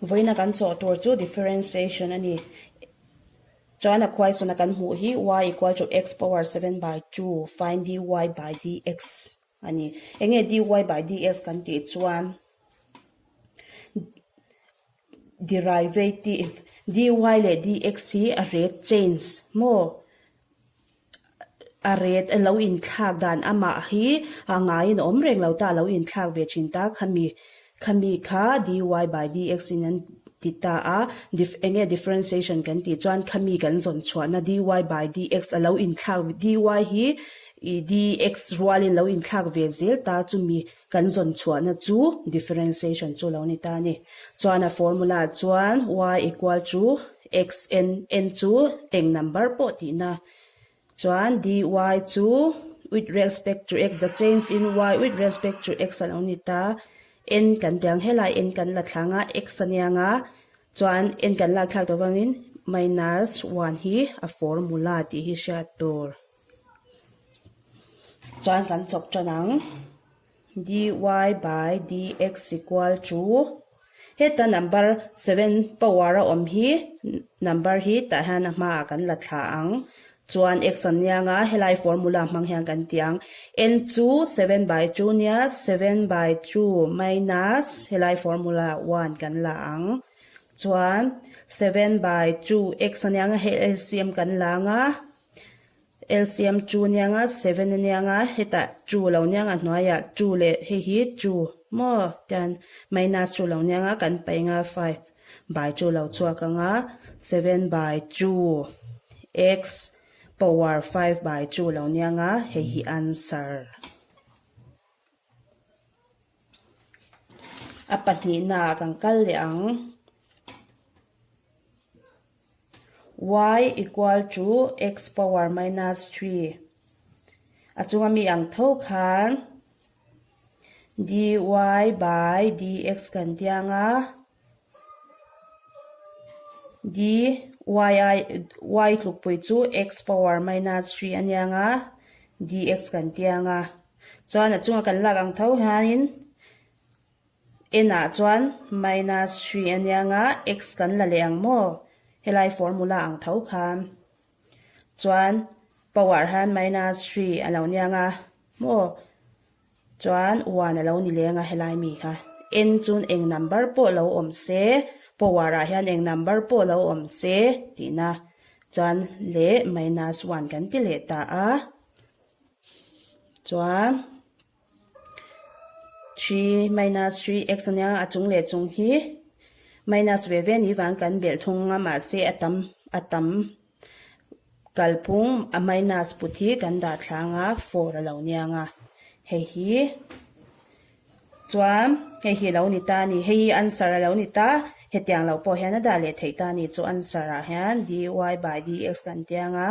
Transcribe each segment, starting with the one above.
Vawiina kan chawh tur chu differentiation a ni. Chuan a question a kan hmuh hi y equal to x power 7/2 find dy by dx a ni. Enge dy by dx kan tih chuan derivative dy leh dx hi a rate change maw? A ret a lo inthlak dan amah hi a ngaiin a awm reng lo ta, a lo inthlak ve thin ta khami khami kha dy by dx in an ti ta a, eng nge differentiation kan tih chuan khami kan zawn chhuahna dy by dx a lo inthlak dy hi ih dx rualin lo inthlak ve zel ta chumi kan zawn chhuahna chu differentiation chu lo ni ta a ni. Chuan a formula chuan y equal to x n, n chu eng number pawh tihna chuan dy chu with respect to x, the change in y with respect to x a lo ni ta, n kan ti ang helai n kan la thlang a, x a nia nga chuan n kan lak thlak tawh vangin minus one hi a formula tih hi hriat tur chuan kan chawk tan ang. Dy by dx equal to heta number seven power a awm hi number hi tah hian a hmaah kan la thla ang chuan x an nia nga helai formula hmang hian kan ti ang n chu 7/2 nia 7/2 minus helai formula one kan la ang chuan 7/2 x a nia nga hei LCM kan la anga. LCM two nia nga seven a nia nga hetah two lo nia nga hnuaiah two leh hei hi two maw tian minus two lo nia nga kan paih nga five by two lo chhuak anga seven by two x power five by two lo nia nga hei hi answer. A pahnihnaah kan kal leh ang. Y equal to x power minus 3 a chunga mi ang tho khan dy by dx kan ti ang a, dy ai y tlukpui chu x power minus 3 a nia ang a, dx kan ti ang a, chuan a chunga kan lak ang tho hianin N ah chuan minus 3 a nia nga x kan la leh ang maw? Helai formula ang tho khan chuan power hian minus 3 a lo nia nga maw? Chuan 1 a lo ni leng a helai mi kha. N chun eng number pawh lo awm se, power ah hian eng number pawh lo awm se tihna chuan leh minus 1 kan ti leh ta a. Chuan. 3 minus 3x a nia a chung leh chung hi minus ve ve ni vang kan belh thung a mahse a tam a tam kalphung a minus put hi kan dah thlang a 4 a lo nia nga hei hi chuan hei hi a lo ni ta a ni hei hi answer a lo ni ta hetiang loh pawh hian a dah leh theih ta a ni chu answer ah hian dy by dx kan tia nga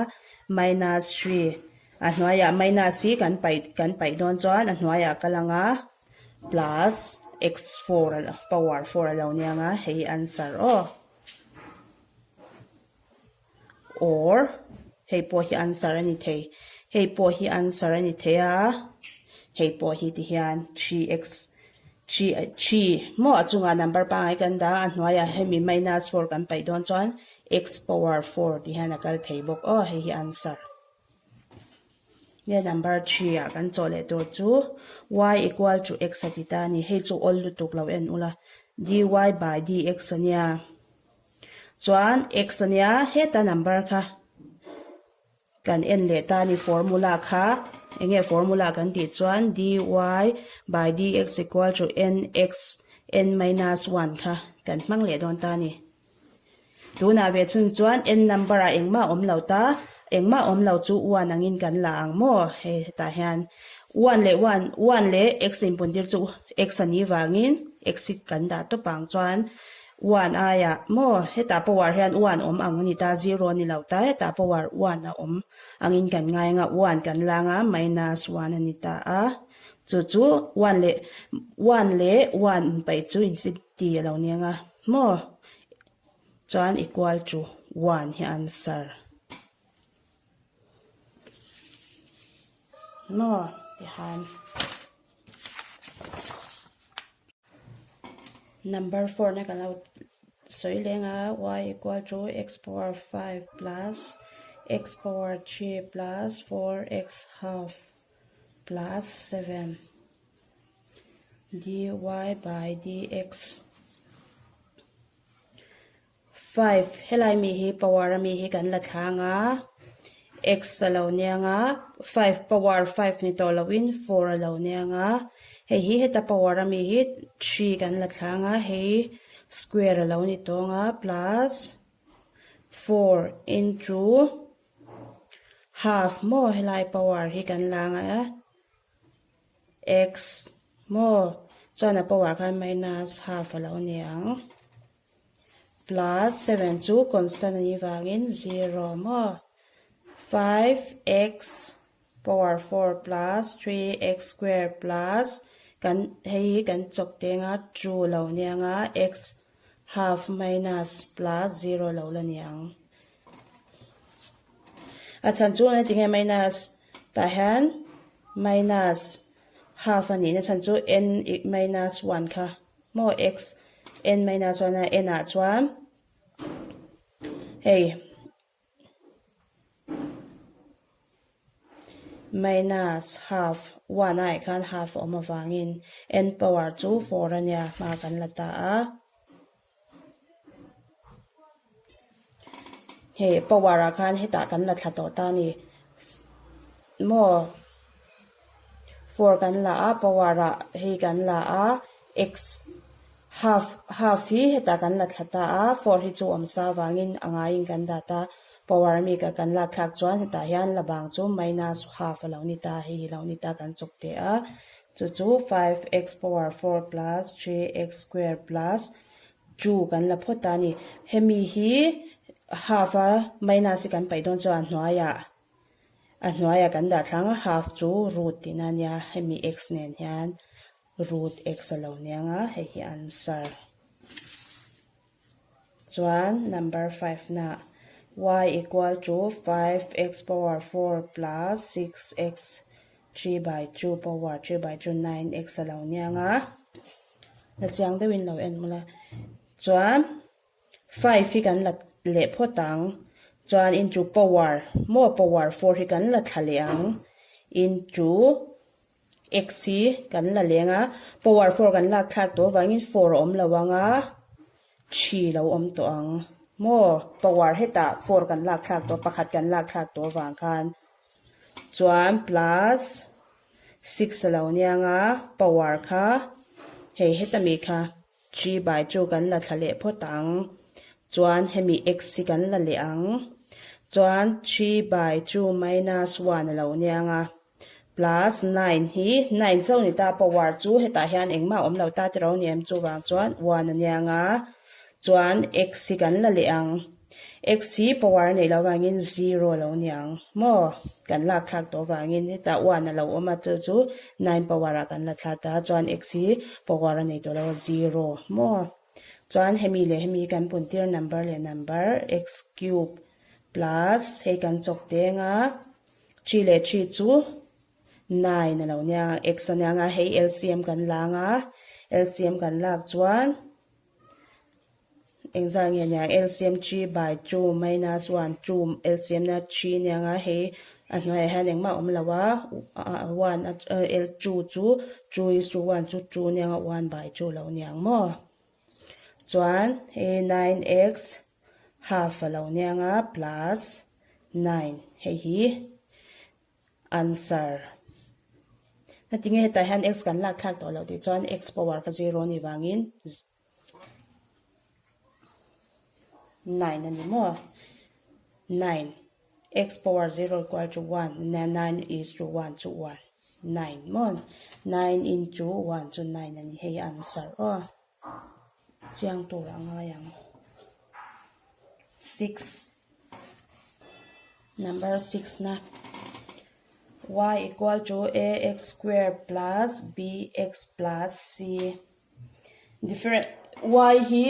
minus 3 A hnuaiah minus hi kan paih kan paih dawn chuan a hnuaiah kal ang a, plus x four a power four a lo nia ang a, hei hi answer aw. Or hei pawh hi answer a ni thei, hei pawh hi answer a ni thei a, hei pawh hi tihian 3x three three maw a chungah number pangngai kan dah a, a hnuaiah hemi minus four kan paih dawn chuan x power four tihian a kal thei bawk aw, hei hi answer. Nge number 3 ah kan chawh leh tur chu y equal to x a ti ta a ni. Hei chu awl lutuk lo en ula. Dy by dx a nia. Chuan x a nia heta number kha kan en leh ta a ni formula kha. Enge formula kan tih chuan dy by dx equal to nx n minus 1 kha kan hmang leh dawn ta a ni. Tunah ve chhun chuan n number ah engmah awm lo ta, engmah awm lo chu one angin kan la ang maw? Hei hetah hian one leh one, one leh x inpuntir chu x a nih vangin x hi kan dah tawp ang chuan one aiah maw hetah power hian one awm ang a ni ta, zero a ni lo ta, hetah power one a awm angin kan ngai ang a, one kan la ang a minus one a ni ta a, chu chu one leh one leh one inpaih chu infinity a lo ni ang a. Maw? Chuan equal to one hi answer. Maw? Tihan. Number 4 na kan lo. Sawi leng a, y equal to x power 5 plus x power 3 plus 4x half plus 7 dy by dx. 5 helai mi hi power a mi hi kan la thlang a, x a lo niang a, 5 power 5 ni tawh loin 4 a lo niang a, hei hi heta power a mi hi 3 kan la thlang a, hei square a lo ni tawng a plus 4 into half maw helai power hi kan la ang a. X maw chuan a power khan minus half a lo ni ang. Plus 7 chu constant a nih vangin 0 maw. 5x power 4 plus 3x square plus kan hei hi kan chawk teng a 2 lo ni ang a x half minus plus 0 lo la ni ang. A chhan chu eng tinge minus tah hian minus half a nihna chhan chu n minus 1 kha maw x n minus 1 a n ah chuan hei minus half 1 ah khan half a awm avangin n power chu 4 a nia hma kan la ta a. Hei power ah khan hetah kan la thla tawh ta a ni maw four kan la a power ah hei kan la a x half half hi hetah kan la thla ta a four hi chu awm sa avangin a ngaiin kan dah ta power ami ka kan lak thlak chuan hetah hian la bang chu minus half a lo ni ta hei hi lo ni ta kan chawk teh a. Chu chu 5x power 4 plus 3x square plus 2 kan la phawt ta a ni. Hemi hi half a minus hi kan paih dawn chuan a hnuaiah a hnuaiah kan dah thlang a, half chu root tihna a nia, hemi x nen hian root x a lo niang a, hei hi answer. Chuan number 5 na y equal to 5x power 4 plus 6x 3 by 2 power 3 by 2 9x a lo niang a, la chiang deuhin lo en mawlh a. Chuan 5 hi kan la leh phawt ang, chuan into power maw power 4 hi kan la thla leh ang into x hi kan la leng a, power 4 kan lak thlak tawh avangin 4 a awm lo ang a, 3 lo awm tawh ang maw power hetah 4 kan lak thlak tawh pakhat kan lak thlak tawh avang khan. Chuan plus 6 a lo niang a, power kha hei heta mi kha 3 by 2 kan la thla leh phawt ang. Chuan hemi x hi kan la leh ang. Chuan 3 by 2 minus 1 a lo niang a, plus 9 hi 9 chauh ni ta power chu hetah hian engmah a awm lo ta tiro ni em chuvang chuan 1 a niang a, chuan x hi kan la leh ang. X hi power a neih loh avangin zero a lo ni ang maw? Kan lak thlak tawh avangin hetah one a lo awm a, chu chu nine power ah kan la thla ta a, chuan x hi power a nei tawh lo a zero maw? Chuan hemi leh hemi kan pun tir number leh number x cube plus hei kan chawk teng a, three leh three chu nine a lo nia x a nia ang a, hei LCM kan la ang a, LCM kan lak chuan. Engzah nge nia LCM 3 by 2 minus 1 2 LCM na 3 nia nga hei a hnuaiah hian engmah a awm lo a 1 a 2 chu 2 is to 1 chu 2 nia nga 1 by 2 lo niang maw chuan hei 9x half a lo nia nga plus 9 hei hi answer heti nge hetah hian x kan lak thlak tawh loh tih chuan x power kha 0 a nih vangin 9 a ni maw? 9 x power 0 equal to 1 9 is to 1 chu 1 9 maw? 9 into 1 chu 9 a ni hei answer aw chiang tur a ngai ang 6 number 6 na y equal to ax square plus bx plus c Different y hi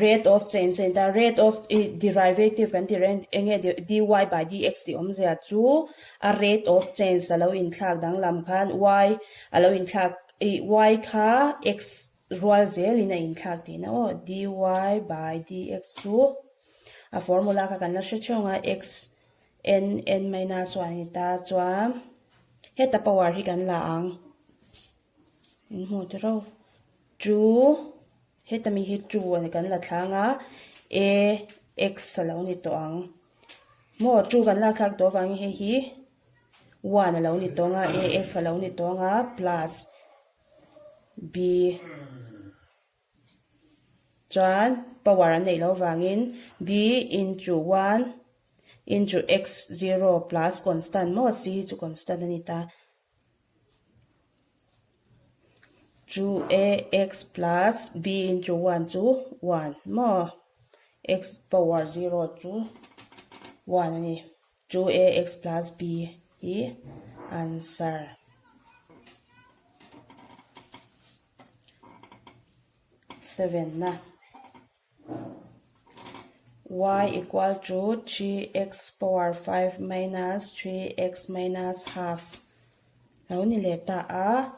rate of change a ni ta rate of derivative kan tih reng eng nge dy by dx tih awmzia chu a rate of change a lo inthlak danglam khan y a lo inthlak ih y kha x. rual zelin a inthlak tihna aw. Dy by dx chu a formula kha kan la hre theuh ang a, x n n minus 1 a ni ta chuan heta power hi kan la ang. In hmuh tur aw. 2 heta mi hi 2 a ni kan la thlang a, a x a lo ni tawh ang. Maw 2 kan lak thlak tawh avangin hei hi 1 a lo ni tawh ang a, a x a lo ni tawh ang a plus b chuan power an neih loh avangin b into 1 into x 0 plus constant maw c hi chu constant a ni ta. 2ax plus b into 1 chu 1 maw? x power 0 chu 1 a ni. 2ax plus b hi answer. 7 na. y equal to 3x power 5 minus 3x minus half lo ni leh ta a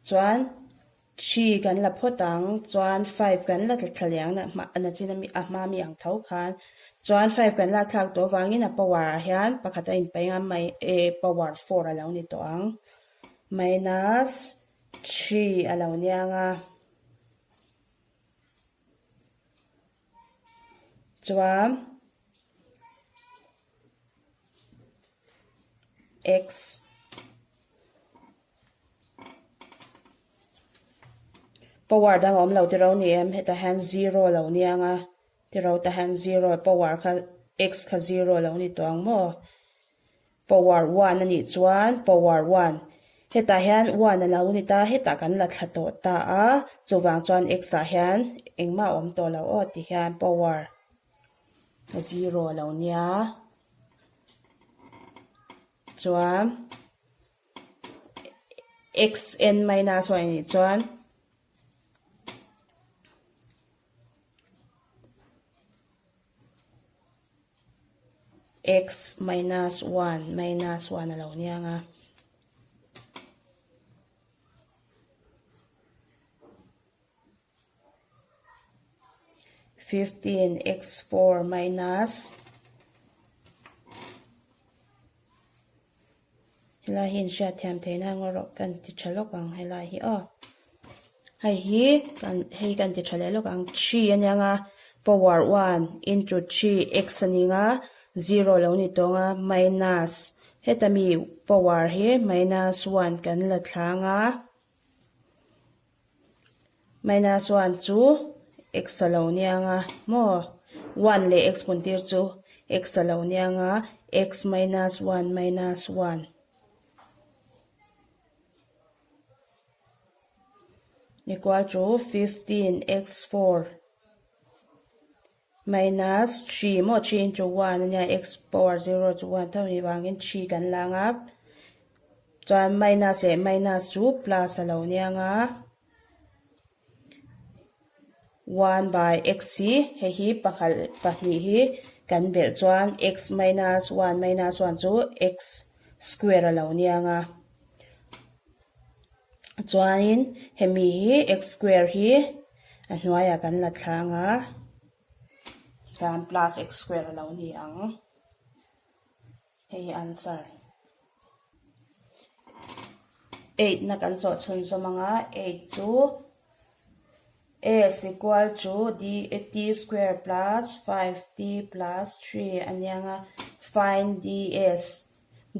chuan 3 kan la phawt ang chuan 5 kan la tla thla leh ang na chin ami a hma mi ang tho khan chuan 5 kan lak thlak tawh avangin a power ah hian pakhat a inpaih ang a power 4 a lo ni tawh ang minus 3 a lo niang a. Chuan x power dang a awm lo tiro ni em hetah hian zero a lo nia ang a tiro tah hian zero power kha x kha zero a lo ni tawh ang maw. Power one a nih chuan power one hetah hian one a lo ni ta hetah kan la thla tawh ta a chuvang chuan x ah hian engmah a awm tawh lo aw ti hian power zero a lo nia chuan x n minus one a nih chuan. X minus 1 minus 1 a lo niang a. 15 x 4 minus Helai hi inhriat thiam theihna ngaw rawh kan ti tha lawk ang helai hi aw. Hei hi kan hei kan ti tha leh lawk ang 3 ania nga power 1 into 3 x ani nga 0 lo ni tawng a minus heta mi power hi minus 1 kan la thlang a minus 1 chu x a lo nia nga maw 1 leh x hmun tir chu x a lo nia nga x minus 1 minus 1 equal to 15 x 4 minus 3 maw 3 into 1 ania x power 0 chu 1 tho ni vangin 3 kan la anga chuan minus leh minus chu plus a lo nia nga 1 by x hi hei hi pakhat pahnih hi kan belh chuan x minus 1 minus 1 chu x square a lo nia nga Chuanin hemi hi x square hi a hnuaiah kan la thlang a, tan plus x square a lo ni ang. Hei hi answer. 8 na kan chawh chhun zawm ang a, 8 chu s equal to d t square plus 5t plus 3 a nia ang a, find ds.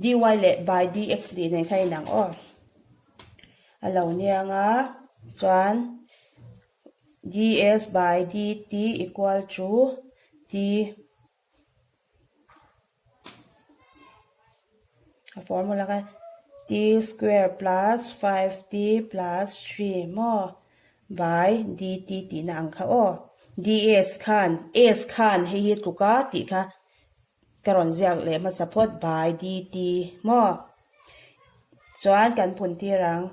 Dy leh by dx tih nen kha inang aw. A lo niang a, chuan ds by dt equal to t a formula kha t square plus 5t plus 3 maw by dt tihna ang kha aw. Ds khan s khan hei hi tluka tih kha Ka rawn ziak leh hmasa phawt by dt maw? Chuan kan phun tir ang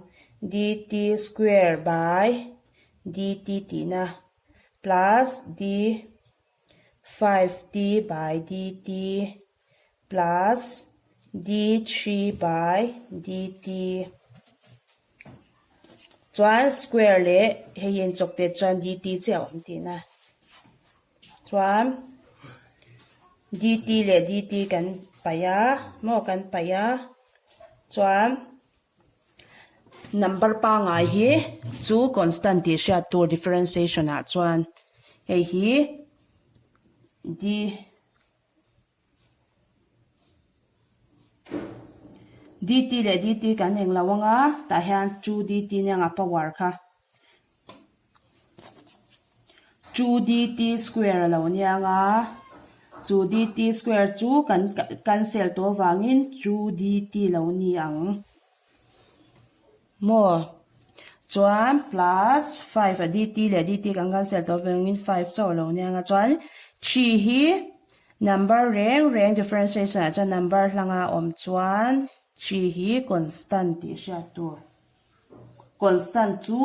dt square by dt tihna plus d 5t by dt plus d 3 by dt. Chuan square leh hei hi inchawk te chuan dt chiah a awm tihna. Chuan dt leh dt kan paih a maw kan paih a chuan number pangngai hi chu constant tih hriat tur differentiation ah chuan hei hi d. Dt leh dt kan eng lo anga tah hian 2dt nia nga power kha 2dt square a lo nia nga chu dt square chu kan cancel tawh avangin 2dt lo ni ang. Maw? Chuan plus five a dt leh dt kan cancel tawh avangin five chauh a lo nia nga chuan three hi number reng reng differentiation ah chuan number hlanga awm chuan three hi constant tih hriat tur. Constant chu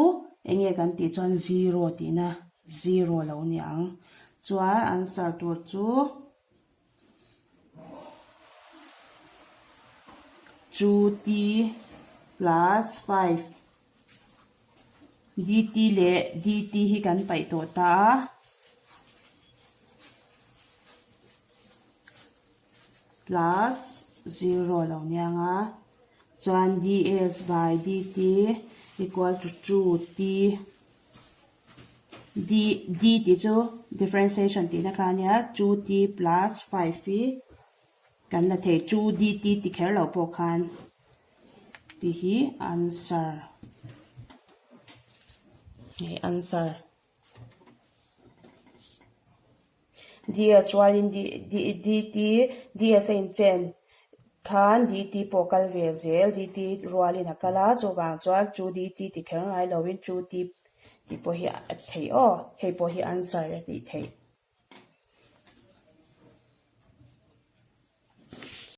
eng nge kan tih chuan zero tihna zero a lo ni ang. Chuan answer tur chu. 2t plus 5 dt leh dt hi kan paih tawh ta a. Plus 0 lo nia nga. Chuan ds by dt equal to 2t. D d tih chu differentiation tihna kha a nia 2t plus 5 hi kan la thei 2dt ti kher loh pawh khan tih hi answer hei answer ds rualin d d dt ds a inchen khan dt pawh kal ve zel dt rualin a kal a chuvang chuan 2dt ti kher ngai lovin 2t tih pawh hi a theih aw hei pawh hi answer a tih theih.